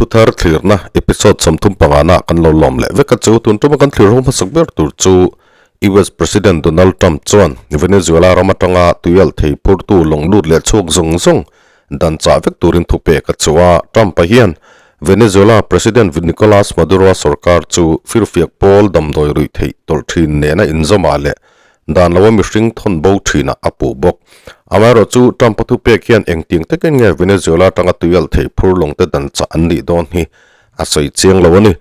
Thuthar thlirna episode 35 na kan lo lawm leh vek a chu. Tun tuma kan thlir ho hmasak ber tur chu US President Donald Trump chuan Venezuela ram atanga tuialh thei phurtu lawng lut leh chhuak zawng zawng dan chah vek turin thu pek a chu a. Trump-a hian Venezuela President Nicolas Maduro-a sorkar chu firfiak pawl damdawi ruih theih tawlh thin nena inzawmah leh Dan loa mihring thawn bo thinah a puh bawk. Amaherawhchu, Trump-a thupek hian engtiang takin nge Venezuela atanga tuialh thei phur lawngte dan chah an nih dawn hi a sawi chiang lo a ni.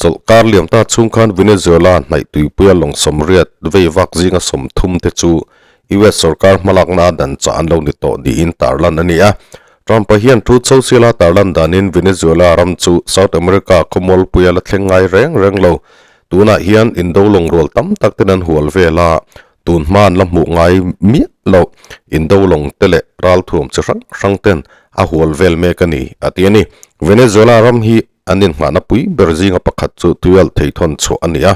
Chawlhkar liam ta chhung khan Venezuela hnaih tuipuia lawng sawmriat vei vak zinga 30 te chu US sorkar hmalakna a dan chah an lo ni tawh niin tarlan a ni a. Trump-a hian Truth Social-a tarlan danin Venezuela ram chu South America khawmualpuia la thleng ngai reng reng lo. Tunah hian indo lawng rual tam tak ten an hual vel a, tun hma an la hmuh ngai miah loh indo lawng te leh ralthuam chi hrang hrang ten a hual vel mek a ni, a ti a ni. Venezuela ram hi an inngahna pui ber zinga pakhat chu tuialh thei thawn chhuah a ni a.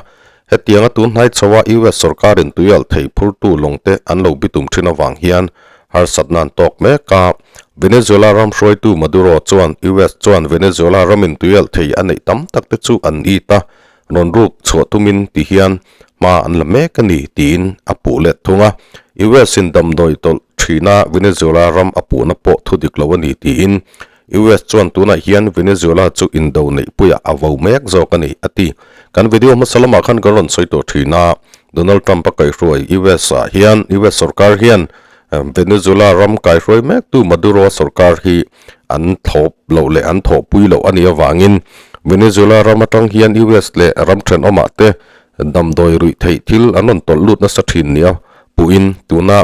Hetianga tun hnai chhoa US sorkarin tuialh thei phurtu lawng te an lo bitum thin avang hian harsatna an tawk mek a. Venezuela ram hruaitu Maduro chuan US chuan Venezuela ramin tuialh thei a neih tam tak te chu an it a, rawn ruk chhuah tumin ti hian hma an la mek a ni tiin a puh let thung a. US in damdawi tawlh thina Venezuela ram a puhna pawh thu dik lo a ni tiin US chuan tunah hian Venezuela chu indo neihpuiah a vo mek zawk a ni a ti. Kan video hmasa lamah khan kan rawn sawi tawh thin a, Donald Trump a kaihruai US ah hian US sorkar hian Venezuela ram kaihruai mektu Maduro sorkar hi an thlawp loh leh an thawhpui loh a nih avangin Venezuela ram atang hian US leh ram thenawmah te damdawi ruih theih thil an rawn tawlh lut nasa thin nia puhin tuna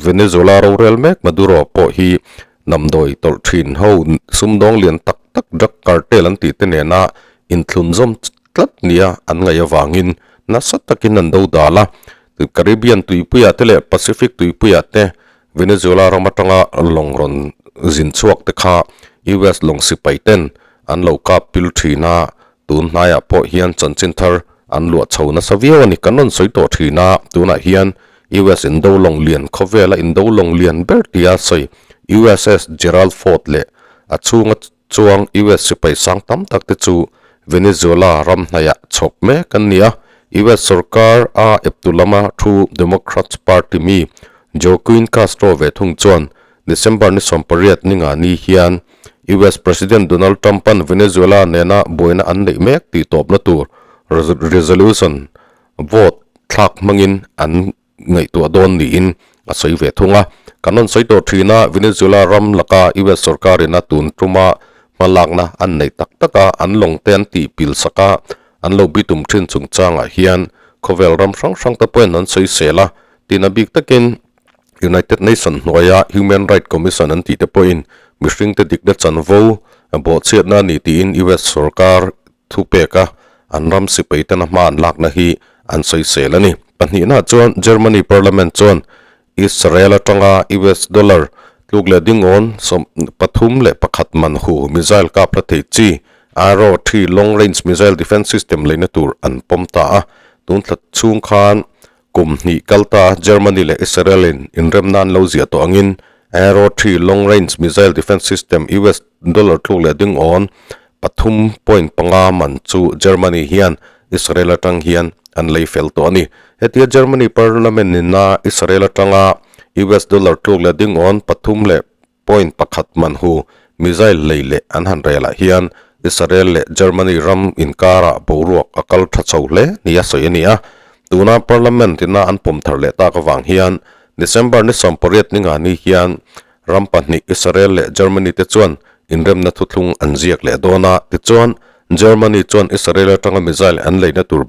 Venezuela rorel mek Maduro pawh hi damdawi tawlh thin ho sumdawng lian tak tak drug cartel an tih te nena inthlunzawm tlat nia an ngaih avangin nasa takin an do dal a. Caribbean tuipuiah te leh Pacific tuipuiah te Venezuela ram atanga lawng rawn zin chhuak te kha US lawng sipai ten an lo kap pil thin a, tun hnaiah pawh hian chanchin thar an luah chho nasa viau a ni. Kan rawn sawi tawh thin a, tunah hian US indo lawng lian khawvela indo lawng lian ber tia sawi USS Gerald Ford leh a chhunga chuang US sipai sang tam tak te chu Venezuela ram hnaiah chhawk mek an ni a, US sorkar a eptu lama thu Democrats party mi Joaquin Castro ve thung chuan December ni 18 ninga ni hian US President Donald Trump-a'n Venezuela nena buaina an neih mek tih tawpna tur resolution vote thlak hmangin an ngaihtuah dawn niin a sawi ve thung a. Kan rawn sawi tawh thin a, Venezuela ram laka US sorkarin a tun tuma hmalakna an neih tak tak a, an lawng te an tih pil sak a, an lo bitum thin chungchangah hian khawvel ram hrang hrang te pawhin an sawi sel a, tin a bik takin United Nation hnuaia Human Right Commission an tih te pawhin mihring te dikna chanvo bawhchhiatna a ni tiin US sorkar thupek a, an ram sipai tena hma an lakna hi an sawisel a ni. Pahnihna chuan Germany Parliament chuan Israel atanga US dollar tluk leh dingawn 31 man hu missile kap hla thei chi Arrow 3 Long Range Missile Defence System leina tur an pawm ta a. Tun thla chhung khan kum hnih kal ta Germany leh Israel in inremna an lo ziah tawh angin Arrow 3 Long Range Missile Defence System US dollar tluk leh dingawn 3.5 man chu Germany hian Israel atang hian an lei fel tawh a ni. Hetia Germany Parliament ina Israel atanga US dollar tluk leh dingawn 3.1 man hu missile lei leh an han relah hian Israel leh Germany ram inkarah boruak a kal tha chho hle nia sawi a ni a. Tuna Parliament ina an pawm thar leh tak avang hian December ni 18 ninga ni hian Ram pahnih Israel leh Germany te chuan inremna thuthlung an ziak leh dawn a, tichuan Germany chuan Israel atanga missile an leina tur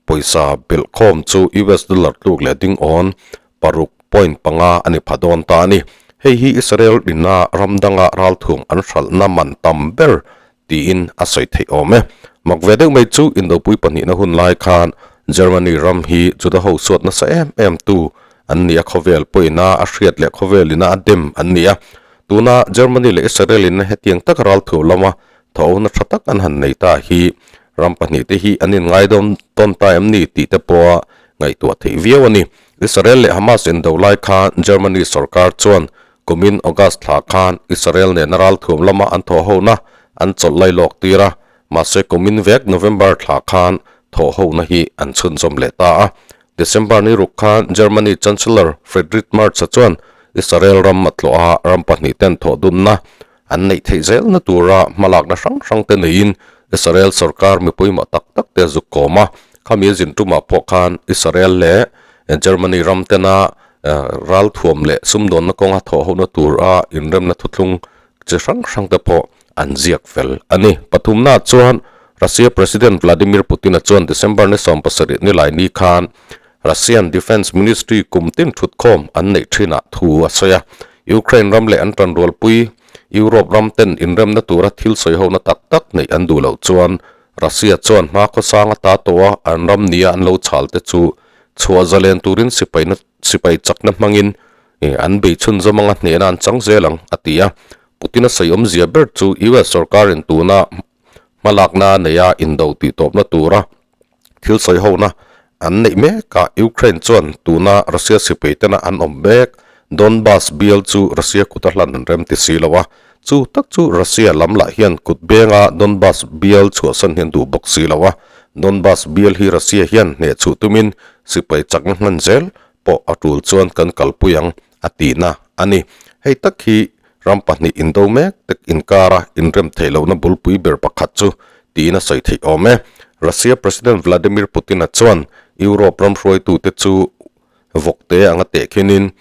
pawisa belhkhawm chu US dollar tluk leh ding awn 6.5 a ni pha dawn ta a ni. Hei hi Israel ina ram danga ralthum an hralhna man tam ber tiin a sawi theih awm e. Mak ve deuh mai chu Indopui pahnihna hun lai khan Germany ram hi Juda ho suat nasa em em tu an ni a, khawvel pawhin a a hriat leh khawvel ina a dem an ni a. Tuna Germany leh Israel in hetiang tak ralthu lama thaw-na tha tak an han nei ta hi ram pahnih te hi an inngaidawm tawn ta em ni tih te pawha ngaihtuah theih viau a ni. Israel leh Hamas indo lai khan Germany sorkar chuan Kumin August thla khan Israel nena ralthuam lama an thawh hona an chawlh lai lawk tir a, mahse kumin vek November thla khan thawhhona hi an chhunzawm leh ta a. December ni ruk khan Germany Chancellor Friedrich Merz-a chuan Israel ram a tlawh a, ram pahnihten thawhdunna an neih theih zelna tura hmalakna hrang hrang te neiin Israel sorkar mipui mah tak tak te zuk kawm a, khami zin tumah pawh khan Israel leh Germany ram tena ralthuam leh sumdawnna kawnga thawhhona tura inremna thuthlung chi hrang hrang te pawh an ziak fel a ni. Pathumnaah chuan Russia President Vladimir Putin-a chuan December ni 70 ni lai ni khan Russian Defence Ministry kum tin thutkhawm an neih thinah thu a sawi a. Ukraine ram leh an tanrualpui Europe ram ten inremna tura thil sawihona tak tak neih an duh loh chuan Russia chuan hma khawsang ata tawh a an ram nia an lo chhal te chu chhuah zalen turin sipaina sipai chakna hmangin an bei chhunzawm anga hnehna an chang zel ang a ti a. Putin-a sawi awmzia ber chu US sorkarin tuna hmalakna neia indo tihtawpna tura Thil sawi hona an neih mekah Ukraine chuan tuna Russia sipai tena an awm mek Donbas bial chu Russia kut a hlan an rem ti si lo a, chu tak chu Russia lam lah hian kut benga Donbas bial chhuahsan hi an duh bawk si lo a, Donbas bial hi Russia hian hneh chhuh tumin sipai chakna hman zel pawh a tul chuan kan kalpui ang a tihna a ni. Hei tak hi ram pahnih indo mek tek inkara inrem theih lohna bulpui ber pakhat chu tiin a sawi theih awm e. Russia President Vladimir Putin-a chuan Europe ram hruaitute chu vawkte anga tehkhinin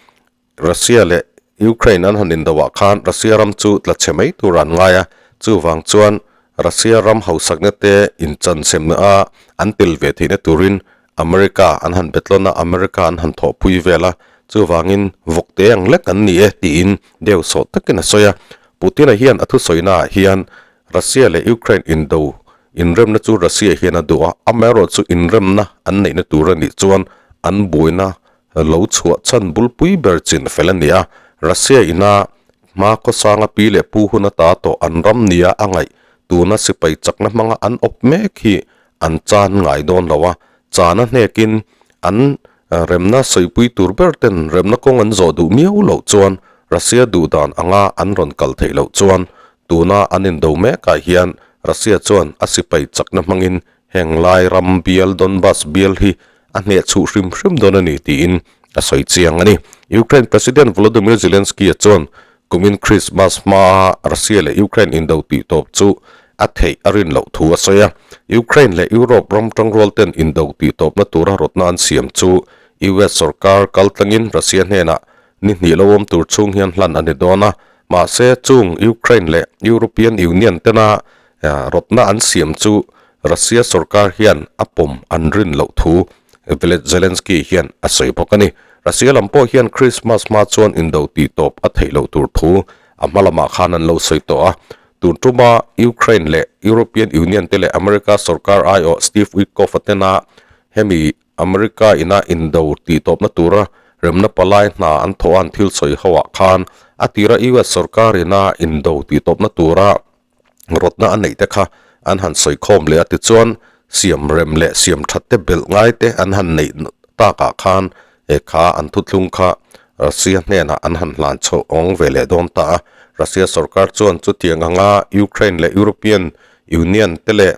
Russia leh Ukraine an han indoah khan Russia ram chu tla chhe mai tur an ngai a, chuvang chuan Russia ram hausakna te inchansemna a an tel ve theihna turin America an han betlawn a, America an han thawhpui vel a, chuvangin vawkte ang lek an ni e tiin deuh sawh takin a sawi a. Putin-a hian a thusawina ah hian Russia leh Ukraine indo inremna chu Russia hian a duh a, amaherawhchu inremna an neihna tur a nih chuan an buaina lo chhuah chhan bulpui ber chin fel a ni a. Russia ina hma khawsanga pi leh pu hun ata tawh an ram nia a ngaih tuna sipai chakna hmanga an awp mek hi an chan ngai dawn lo a, chana hnekin an remna sawipui tur ber ten remna kawng an zawh duh miau loh chuan Russia duh dan anga an rawn kal theih loh chuan tuna an indo mekah hian Russia chuan a sipai chakna hmangin heng lai ram bial Donbas bial hi a hneh chhuh hrim hrim dawn a ni tiin a sawi chiang a ni. Ukraine President Volodymyr Zelensky-a chuan Kumin Christmas hmaa Russia leh Ukraine indo tih tawp chu a theih a rin loh thu a sawi a. Ukraine leh Europe ram tangrual ten indo tih tawpna tura rawtna an siam chu US sorkar kal tlangin Russia hnenah ni hnih lo awm tur chhung hian hlan a ni dawn a. Mahse, chung Ukraine leh European Union tena rawtna an siam chu Russia sorkar hian a pawm an rin loh thu Zelensky hian a sawi bawk a ni. Russia lam pawh hian Christmas hma chuan indo tih tawp a theih loh tur thu a hma lamah khan an lo sawi tawh a. Tun tuma Ukraine leh European Union te leh America sorkar aiawh Steve Witkoff-a tena hemi America ina indo tih tawpna tura remna palai hna an thawh a an thil sawi ho ah khan a tira US sorkar ina indo tih tawpna tura rawtna a neih te kha an han sawi khawm leh a tichuan siam rem leh siam that te belh ngai te an han neih takah khan he kha an thuthlung kha Russia hnenah an han hlan chhoh awng ve leh dawn ta a. Russia sorkar chuan chutiang anga Ukraine leh European Union te leh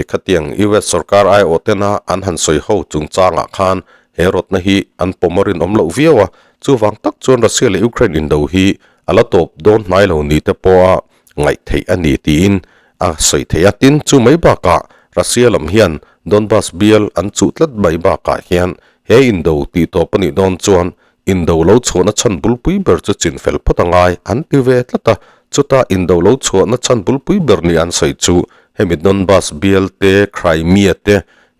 khatiang US sorkar aiawh tena an han sawi ho chungchangah khan he rawtna hi an pawm a rinawm loh viau a, chuvang tak chuan Russia leh Ukraine indo hi a la tawp dawn hnai lo ni te pawha ngaih theih a ni tiin a sawi thei a. Tin, chu mai bakah Russia lam hian Donbas bial an chuh tlat mai bakah hian he indo tih tawp a nih dawn chuan indo lo chhuahna chhan bulpui ber chu chinfel phawt a ngai an ti ve tlat a. Chuta indo lo chhuahna chhan bulpui ber nih an sawi chu hemi Donbas bial te, Crimea te,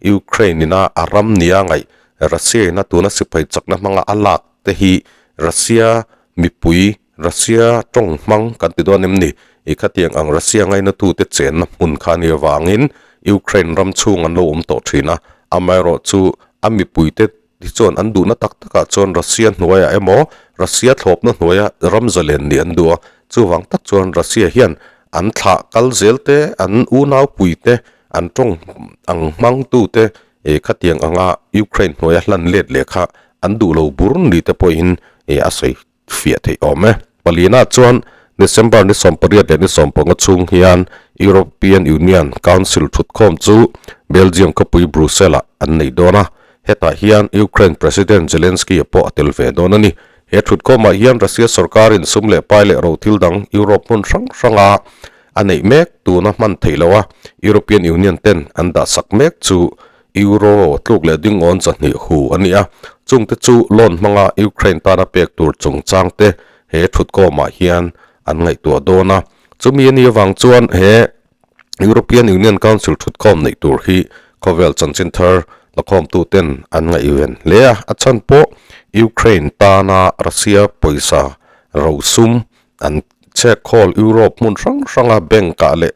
Ukraine ina a ram nia ngaih Russia ina tuna sipai chakna hmanga a lak te hi Russia mipui Russia tawng hmang kan ti dawn em ni? I khatiang ang Russia ngainatute chenna hmun kha a nih avangin Ukraine ram chhung an lo awm tawh thin a, amaherawhchu a mipuite hi chuan an duhna tak takah chuan Russia hnuaiah emaw Russia thlawpna hnuaia ram zalen nih an duh a, chuvang tak chuan Russia hian an thlah kal zel te, an unaupui te, an tawng ang hmangtute i khatiang anga Ukraine hnuaia hlan let leh kha an duh lo bur ni te pawhin i a sawi fiah theih awm e. Palina chuan December ni 18 leh ni 15 chhung hian European Union Council thutkhawm chu Belgium khawpui Brussels-ah an nei dawn a, hetah hian Ukraine President Zelensky-a pawh a tel ve dawn a ni. He thutkhawmah hian Russia sorkarin sum leh pai leh ro thil dang Europe hmun hrang hranga a neih mek tuna hman theih loha European Union ten an dahsak mek chu Euro tluk leh dingawn 200 hu a ni a, chungte chu loan hmanga Ukraine tana pek tur chungchangte he thutkawmah hian an ngaihtuah dawn a. Chumi a nih avang chuan he European Union Council thutkhawm neih tur hi khawvel chanchin thar lakhawmtuten an ngaihven hle a, a chhan pawh Ukraine tana Russia pawisa rosum an chhek khawl Europe hmun hrang hranga bank ah leh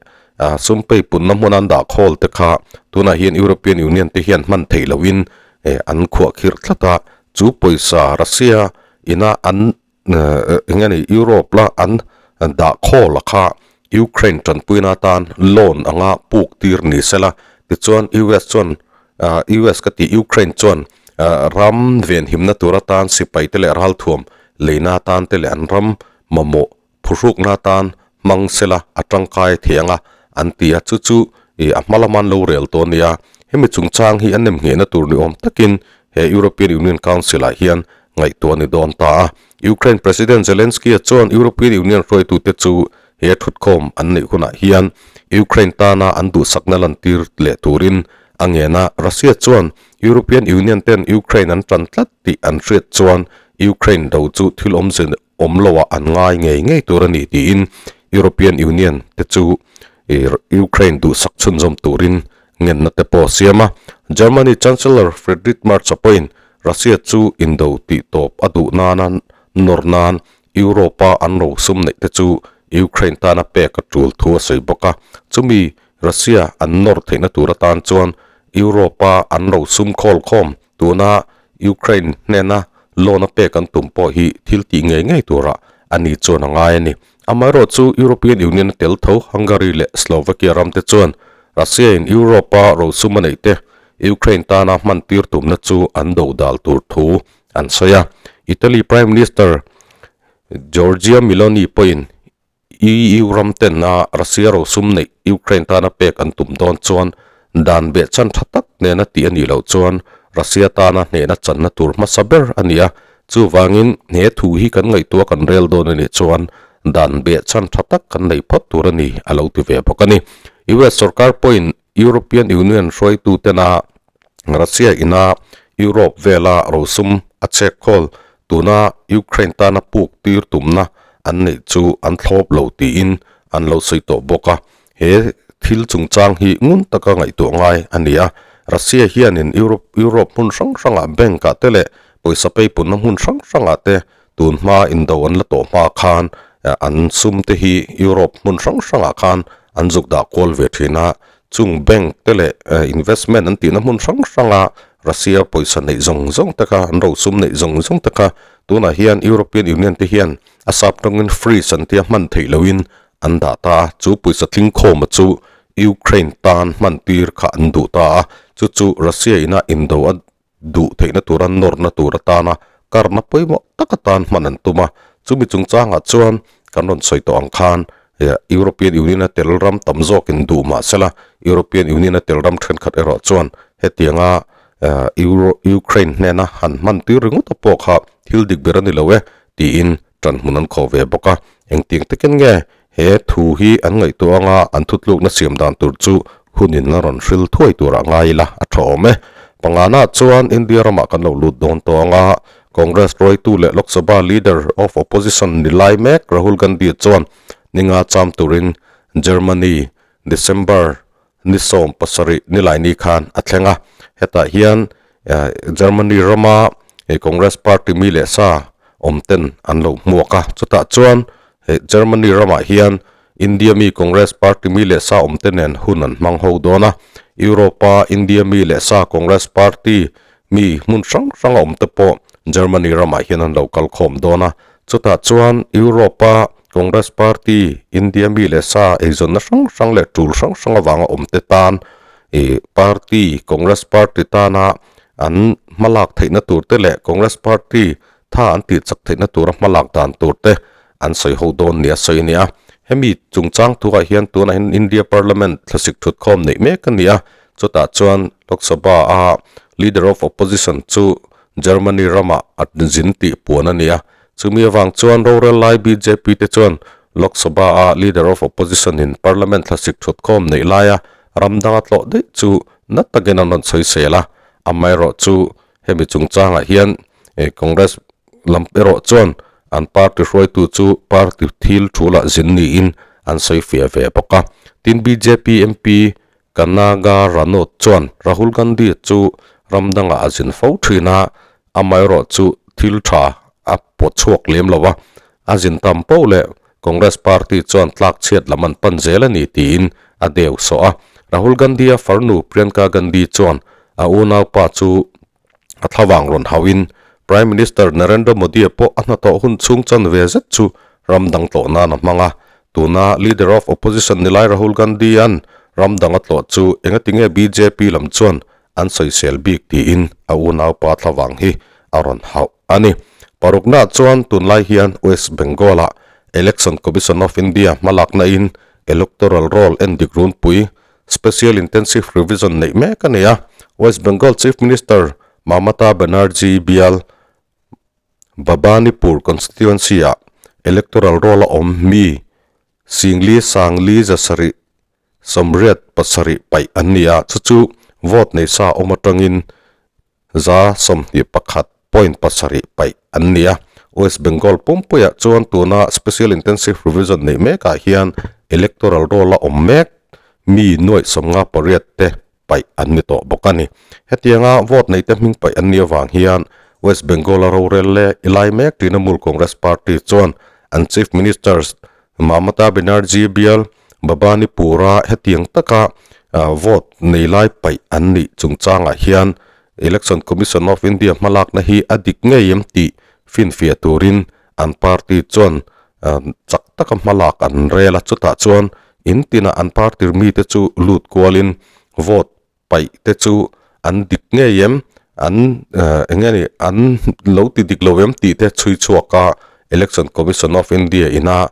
sum pei punna hmun an dah khawl te kha tunah hian European Union te hian hman theih lohin an khuah khirh tlat a, chu pawisa Russia ina an eng nge ni Europe la an dah khawl a kha Ukraine tanpuina atan loan anga puk tir ni sela tichuan US chuan US ka tih Ukraine chuan ram venhimna tur atan sipai te leh ralthuam leina atan te leh an ram mamawh phuhrukna atan hmang sela a tangkai thei anga an ti a, chu chu ih a hma lama an lo rel tawh a nia. Hemi chungchang hi an nemnghehna tur ni awm takin he European Union Council ah hian ngaihtuah a ni dawn ta a. Ukraine President Zelensky-a chuan European Union hruaitute chu he thutkhawm an neih hunah hian Ukraine tana an duhsakna lantir leh turin a ngen a, Russia chuan European Union ten Ukraine an tan tlat tih an hriat chuan Ukraine do chu thil awmze awm loah an ngai ngei ngei tur a ni tiin European Union te chu Ukraine duhsak chhunzawm turin ngenna te pawh a siam a. Germany Chancellor Friedrich Merz-a pawhin Russia chu indo tih tawp a duh nana nawr nan Europe-a an rosum neih te chu Ukraine tana pek a tul thu a sawi bawk a. Chumi Russia an nawr theihna tur atan chuan Europe-a an rosum khawlkhawm tuna Ukraine hnena loan a pek an tum pawh hi thil tih ngei ngei turah a ni chuan a ngai a ni. Amaherawh chu European Union a tel tho Hungary leh Slovakia ram te chuan Russia-in Europe-a rosum a neih te Ukraine tana hman tir tumna chu an do dal tur thu an sawi a. Italy Prime Minister Giorgia Meloni pawhin EU ram tena Russia rosum neih Ukraine tana pek an tum dawn chuan dan behchan tha tak nena tih a nih loh chuan Russia tana hnehna channa tur hmasa ber a ni a. Chuvangin he thu hi kan ngaihtuah kan rel dawn a nih chuan dan behchan tha tak kan nei phawt tur a ni a lo ti ve bawk a ni. US sorkar pawhin European Union hruaitu tena Russia ina Europe vela rosum a chek khawl tuna Ukraine tana puk tir tumna an neih chu an thlawp lo tiin an lo sawi tawh bawk a. He thil chungchang hi ngun taka ngaihtuah ngai a ni a. Russia hianin Europe Europe hmun hrang hrangah bank ah te leh pawisa peipunna hmun hrang hrangah te tun hma indo an la tawh hma khan an sum te hi Europe hmun hrang hrangah khan an zuk dah kual ve thin a. Chung bank te leh investment an tihna hmun hrang hranga Russia pawisa neih zawng zawng te kha, an rosum neih zawng zawng te kha tunah hian European Union te hian a sap tawngin freeze an tia hman theih lohin an dah ta a, chu pawisa tlingkhawma chu Ukraine tan hman tir kha an duh ta a, chu chu Russia ina indo a duh theihna tura nawrna tur atana karna pawimawh tak atan hman an tum a. Chumi chungchangah chuan kan rawn sawi tawh ang khan European Union a tel ram tam zawkin duh mah sela European Union a tel ram thenkhat erawh chuan hetianga Euro Ukraine hnena han hman tir ringawt a pawh kha thil dik ber a ni lo e tiin tan hmun an khawh ve bawk a. Engtiang takin nge he thu hi an ngaihtuah anga an thutlukna siam dan tur chu hunin a rawn hril thuai turah ngai ila a tha awm e. Pangana chuan India ramah kan lo lut dawn tawh anga Congress hruaitu leh Lok Sabha Leader of Opposition ni lai mek Rahul Gandhi chuan ninga cham turin Germany December ni 17 nilaini khan a thleng a. Hetah hian Germany rama Congress party mi leh sa awm ten an lo hmuak a. Chutah chuan Germany ramah hian India mi Congress party mi leh sa awm te nen hun an hmang ho dawn a. Europe-a India mi leh sa Congress party mi hmun hrang hrang a awm te pawh Germany ramah hian an lo kal khawm dawn a. Chutah chuan Europe-a Congress party India mi leh sa eizawnna hrang hrang leh tul hrang hrang avanga awm te tan ih party Congress party tana an hmalak theihna tur te leh Congress party tha an tihchak theihna tura hmalak dan tur te. an sawi ho dawn nia sawi a ni a. Hemi chungchang thuah hian tunah hian India Parliament thlasik thutkhawm neih mek a ni a, chutah chuan Lok Sabha a Leader of Opposition chu Germany ramah a zin tih puan a ni a. Chumi avang chuan rorel lai bjp te chuan Lok Sabha a Leader of Opposition in Parliament thlasik thutkhawm neih laia ram danga tlawh daih chu na takin an rawn sawi sel a, amaherawhchu Hemi chungchangah hian Congress lam erawh chuan an party hruaitu chu party thil thulah zin niin an sawi fiah ve bawk a. Tin, bjp MP Kanaga Ranaut chuan Rahul Gandhi chu ram dangah a zin fo thin a, amaherawh chu thil tha a pawt chhuak lem lo a, a zin tam poh leh Congress party chuan tlak chhiat lam an pan zel a ni tiin a deu sawh a. Rahul Gandhi-a farnu Priyanka Gandhi chuan a unaupa chu a thlavang rawn hauhin Prime Minister Narendra Modi-a pawh a hnathawh hun chhung chan ve zet chu ram dang tlawh nan a hmang a. Tuna Leader of Opposition nilai Rahul Gandhi-a'n ram dang a tlawh chu engatinge bjp lam chuan an sawisel bik tiin a unaupa thlavang hi a rawn hauh a ni. Paruknaah chuan tunlai hian West Bengal-ah Election Commission of India hmalakna in Electoral Roll endik runpui Special Intensive Revision neih mek a ni a. West Bengal Chief Minister Mamata Banerjee bial Bhabanipur Constituency-ah Electoral Roll a awm mi Singli Sangli Zasarih Sawmriat pasarih paih an ni a, chu chu vote nei sa awm atangin 21 point pasarih paih an ni a. West Bengal pumpuiah chuan tuna Special Intensive Revision neih mekah hian Electoral Roll a awm mek mi nuaih 58 te paih an ni tawh bawk a ni. Hetianga vote neite hming paih an nih avang hian West Bengal a rorel leh i lai mek Trinamool Congress Party chuan an Chief Minister Mamata Banerjee bial Bhabanipur-a hetiang taka vote nei lai paih an nih chungchangah hian Election Commission of India hmalakna hi a dik ngei em tih finfiah turin an party chuan chak taka hmalak an rel a, chutah chuan in tinah an party mite chu lut kualin vote paih te chu an dik ngei em, an eng nge ni an lo ti dik lo em tih te chhui chhuak a, Election Commission of India ina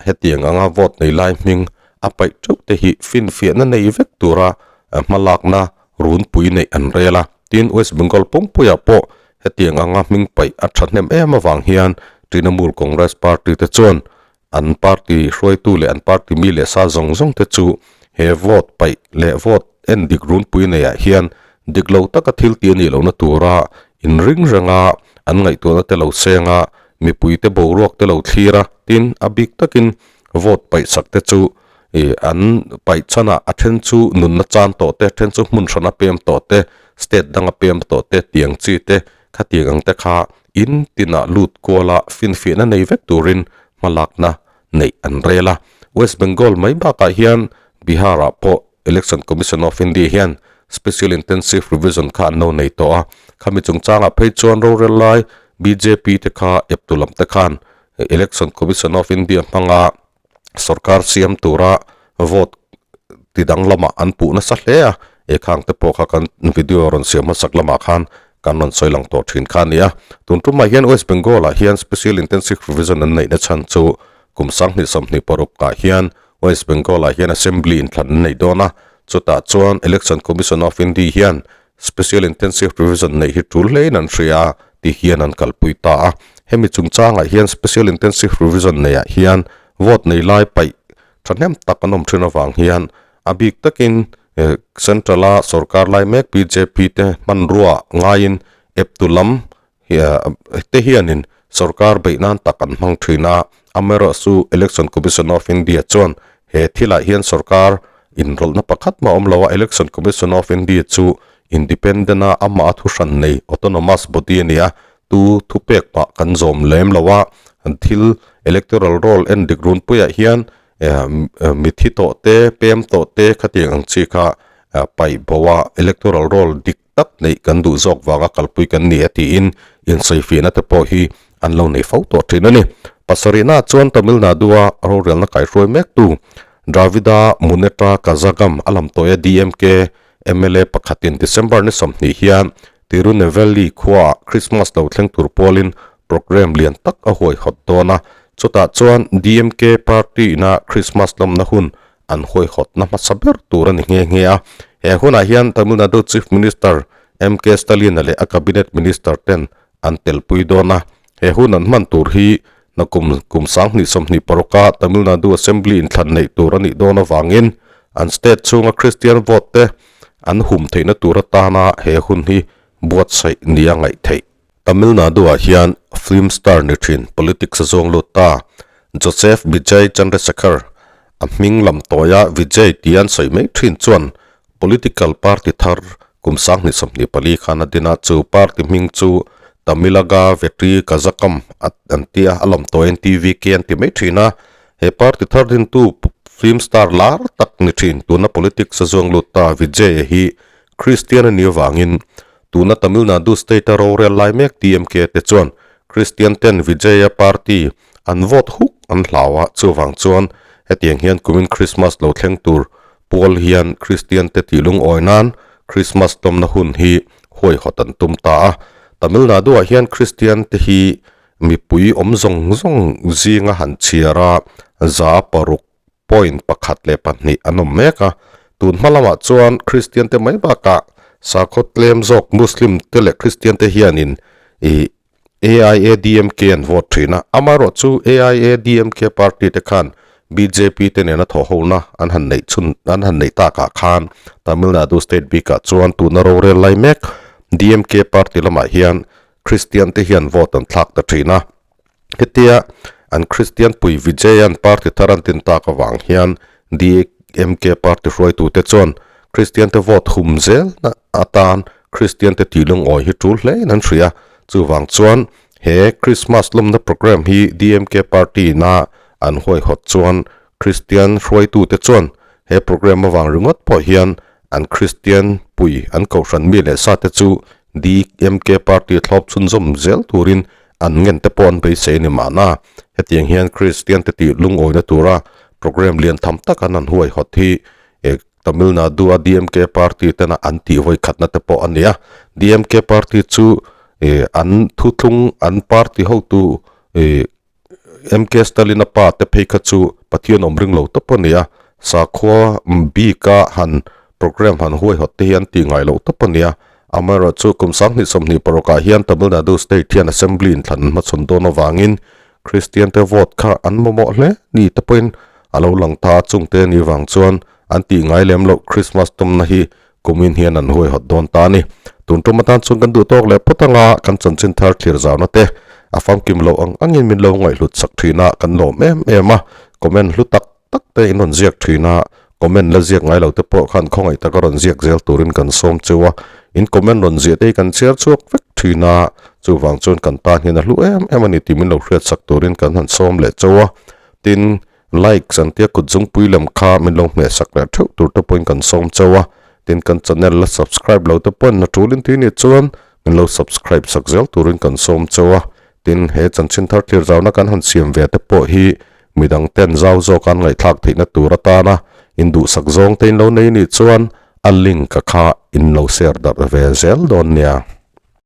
hetiang anga vote nei lai hming a paih teuh te hi finfiahna nei vek tura hmalakna runpui neih an rel a. Tin, West Bengal pawngpuiah pawh hetiang anga hming paih a thahnem em avang hian Trinamool Congress party te chuan an party hruaitu leh an party mi leh sa zawng zawng te chu he vote paih leh vote en dik runpui neiah hian dik lo taka thil tih a nih lohna tura inring renga an ngaihtuahna te lo seng a, mipuite boruak te lo thlir a, tin a bik takin vote paih sak te chu ih an paih chhanah a then chu nunna chan tawh te, a then chu hmun hrana pem tawh te, state danga pem tawh te tiang chi te khatiang ang te kha In tinah lut kuala finfiahna nei vek turin hmalakna neih an rel a. West Bengal mai bakah hian Bihar-ah pawh Election Commission of India hian Special Intensive Revision kha an lo nei tawh a. Khami chungchangah phei chuan rorel lai bjp te kha eptu lam te khan Election Commission of India hmanga sorkar siam tura vote ti dang lamah an puh nasa hle a, he khang te pawh kha kan video rawn siam hmasak lamah khan kan rawn sawi lang tawh thin kha a ni a. Tun tumah hian West Bengal ah hian Special Intensive Revision an neihna chhan chu kum 2026 ah hian West Bengal ah hian Assembly inthlan an nei dawn a, chutah chuan Election Commission of India hian Special Intensive Revision neih hi tul hlein an hria a ti hian an kalpui ta a. Hemi chungchangah hian Special Intensive Revision neiah hian vote nei lai paih thahnem tak an awm thin avang hian a bik takin Central-a sorkar lai mek bjp te hmanrua ngaiin eptu lam te hianin sorkar beih nan tak an hmang thin a, amaherawhchu Election Commission of India chuan he thilah hian sorkar inrawlhna pakhat mah awm lo a, Election Commission of India chu independent a amah a thuhran nei autonomous body a ni a, tu thupek mah kan zawm lem lo a, thil electoral roll en dik runpuiah hian mithi tawh te, pem tawh te khatiang ang chi kha paih bo a, electoral roll dik tak neih kan duh zawk vanga kalpui kan ni a tiin insawifiahna te pawh hi an lo nei fo tawh thin a ni. Pasarihna chuan Tamil Nadu-a rorelna kaihruai mektu Dravida Munnetra Kazhagam a lamtawia DMK mla pakhatin December ni 20 hian Tirunelveli khuaah Christmas lo thleng tur pawlin programme lian tak a huaihawt dawn a. Chutah chuan DMK party ina Christmas lawmna hun an huaihawtna hmasa ber tur a ni nghe nghe a. He hunah hian Tamil Nadu Chief Minister MK Stalin-a leh a Cabinet Minister ten an telpui dawn a. He hun an hman tur hi nakum kum 2026 a Tamil Nadu Assembly inthlan neih tur a nih dawn avangin an state chhunga Christian vote te an hum theihna tur atana he hun hi buatsaih nia ngaih theih. Tamil Nadu-ah hian film star ni thin politics a zawng lut ta. Joseph Vijay Chandrasekhar, a hming lam tawia Vijay tia an sawi mai thin chuan political party thar kum 2024 khan a din a, chu party hming chu Tamilaga Vetri Kazhagam an ti a, a lam tawiin TVK an ti mai thin a. He party thar dintu film star lar tak ni thin tuna politics a zawng lut ta Vijay-a hi Christian a nih avangin Tuna Tamil Nadu state-a rorel lai mek DMK te chuan Christian ten Vijaya party an vote huk an hlau a, chuvang chuan hetiang hian kumin Christmas lo thleng tur pual hian Christian te tih lungawi nan Christmas tlawmna hun hi huaihawt an tum ta a. Tamil Nadu-ah hian Christian te hi mipui awm zawng zawng zinga han chhiar a, 600 point 1 leh 2 an awm mek a. Tun hma lamah chuan Kristian te mai bakah sakhaw tlem zawk Muslim te leh Kristian te hianin ih AIADMK an vote thin a. Amaherawh chu AIADMK party te khan bjp te nena thawh hona an han neih chhun an han neih takah khan Tamil Nadu state bikah chuan tuna rorel lai mek DMK party lamah hian Kristian te hian vote an thlak ta thin a. Hetia an Kristian pui Vijayan party thar an tin tak avang hian DMK party hruaitute chuan Kristian te vote hum zel atan Kristian te tih lungawi hi tul hlein an hria. Chuvang chuan he Krismas lawmna programme hi DMK party ina an huaihawt chuan Kristian hruaitute chuan he programme avang ringawt pawh hian an Kristian pui an kohhran mi leh sa te chu DMK party thlawp chhunzawm zel turin an ngen te pawh an beisei a ni mahna. Hetiang hian Kristian te tih lungawina tura programme lian tham tak an han huaihawt hi Tamil Nadu a DMK party tena an tih vawi khatna te pawh a ni a. DMK party chu an thuthlung an party hotu MK Stalin-a pa te phei kha chu Pathian awm ring lo tawp a ni a, sakhua bika han programme han huaihawt te hi an tih ngai loh tawp a ni a. Amaherawhchu kum 2026 ah hian Tamil Nadu state hian assembly inthlan an hmachhawn dawn avangin Christian te vote kha an mamawh hle ni te pawhin a lo lang ta a, chungte a nih vang chuan an tih ngai lem loh Christmas tumna hi kumin hian an huaihawt dawn ta a ni. Tun tum atan chuan kan duh tawk leh phawt anga kan chanchin thar thlir zauna te a famkim loh ang angin min lo ngaihhlut sak thin a, kan lawm em em a, comment hlu tak tak te in rawn ziak thin a, comment la ziak ngai lo te pawh khan khawngaih taka rawn ziak zel turin kan sawm cheu a, in comment rawn ziah te hi kan chhiar chhuak vek thin a, chuvang chuan kan tan hian a hlu em em a ni tih min lo hriat sak turin kan han sawm leh cheu a, tin Like zan tia kut zungpui lam kha min lo hmeh sak leh theuh tur te pawhin kan sawm chauh a, tin kan channel la subscribe lo te pawhin na tulin tui nih chuan min lo subscribe sak zel turin kan sawm chauh a, tin he chanchin thar thlir zauna kan han siam ve te pawh hi midang ten zau zawk an ngaihthlak theihna tur atana induhsak zawng te in lo nei nih chuan a link a kha in lo share darh ve zel dawn nia.